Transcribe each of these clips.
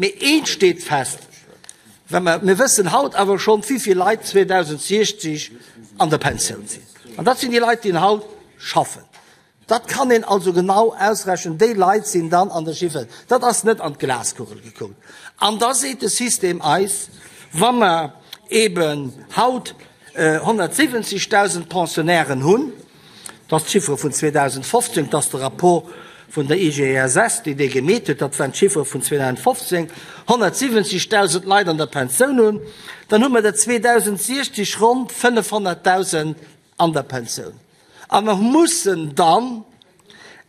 Mee eent steet fest, Wa mer, mir wëssen haut awer schonn, wéi vill Leit 2060 an der Pensioun sinn. An dat sinn déi Leit, déi haut schaffen. Dat kann een also genau ausrechnen, déi Leit sinn dann an der Chiffel. Dat ass net an d'Glaskugel gekuckt. An da seet de System eis, wa mer eeben haut 170.000 Pensionnairen hunn, dat ass d'Chiffere vun 2015, dat ass de Rapport vun der IGSS, déi dee gemeet huet, dat waren d'Chiffere vun 2015, 170.000 Leit an der Pensioun hunn, dann hu mer der 2060 ronn 500.000 an der Pensioun. A mer mussen dann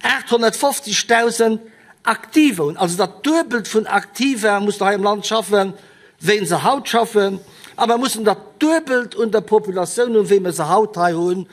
850.000 Aktiver hunn, also dat Duebelt vun Aktiver mussen hei am Land schaffen, wéi se haut schaffen. A mer mussen dat Duebelt un der Populatioun hunn, wéi mer se haut hei hunn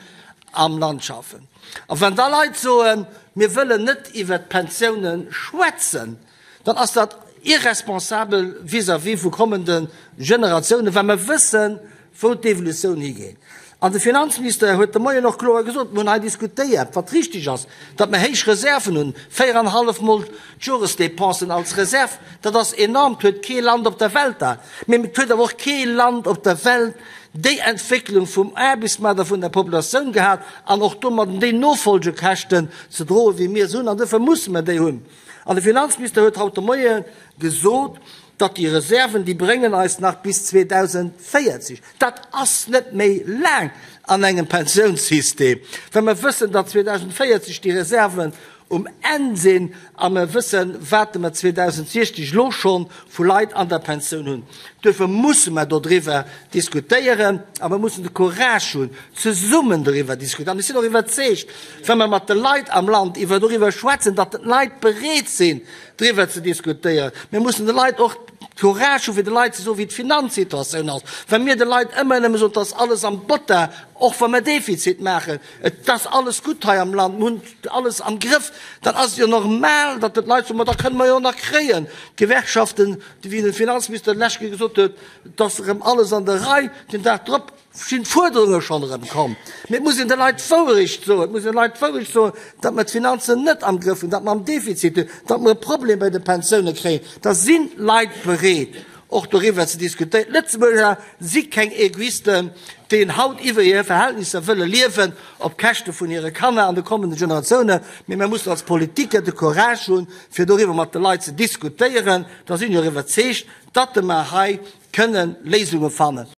am Land schaffen. A wann da Leit soen, mir wëllen net iwwert d'Pensiounen schwätzen, dann ass dat irresponsabel vis-à-vis vu kommende Generatiounen, well mer wëssen, wou d'Evolutioun higeet. An de Finanzminister huet de Moien och kloer gesot, mir hunn hei diskutéiert, wat richtig ass, datt mer héich Reserven hunn, véieranhallef Mol d'Joresdepensen als Reserv, dat ass enorm, dat huet kee Land op der Welt dat. Mee et huet awer och kee Land op der Welt déi Entwécklung vum Aarbechtsmaart a vun der Populatioun gehat an och domadden déi Nofolgekäschten ze droen, wéi mir se hunn. An duerfir musse mer déi hunn. An de Finanzminister huet haut de Moie gesot, datt déi Reserven, déi bréngen eis nach bis 2040. Dat ass net méi laang an engem Pensiounssystem, wa mer wëssen, datt 2040 déi Reserven um Enn sinn a mer wëssen, wat mer 2060 elo scho vu Leit an der Pensioun hunn. Duerfir musse mer dodriwwer diskutéieren a mer mussen de Courage hunn, zesummen doriwwer diskutéieren. An ech sinn och iwwerzeegt, wa mer mat de Leit am Land iwwer doriwwer schwätzen, datt d'Leit bereet sinn, driwwer ze diskutéieren. Mir mussen de Leit och Courage hu fir de Leit ze soen, wéi d'Finanzsituatioun ass. Wa mir de Leit ëmmer nëmme soen, et ass alles am Botter, och wa mer Defizit maachen, et ass alles gutt hei am Land, mir hunn alles am Grëff, dann ass et jo normal, datt d'Leit soen, ma da kënne mer jo nach kréien. D'Gewerkschaften, wéi de Finanzminister d'lescht Kéier gesot huet, et ass erëm alles an der Rei, den Dag drop sinn d'Fuerderunge schonn erëm komm. Mee et muss een de Leit d'Wouerecht soen, et muss een de Leit d'Wouerecht soen, datt mer d'Finanzen net am Grëff hunn, datt mer am Defizit hunn, datt mer e Problem bei de Pensioune kréien. Da sinn d'Leit bereet, och doriwwer ze diskutéieren. D'Lëtzebuerger si keng Egoisten, déi haut iwwer hir Verhältnisser wëlle liewen op Käschte vun hire Kanner an de kommende Generatiounen. Mee mer mussen als Politiker de Courage hunn, fir doriwwer mat de Leit ze diskutéieren. Da sinn ech och iwwerzeegt, datt mer hei kënnen Léisunge fannen.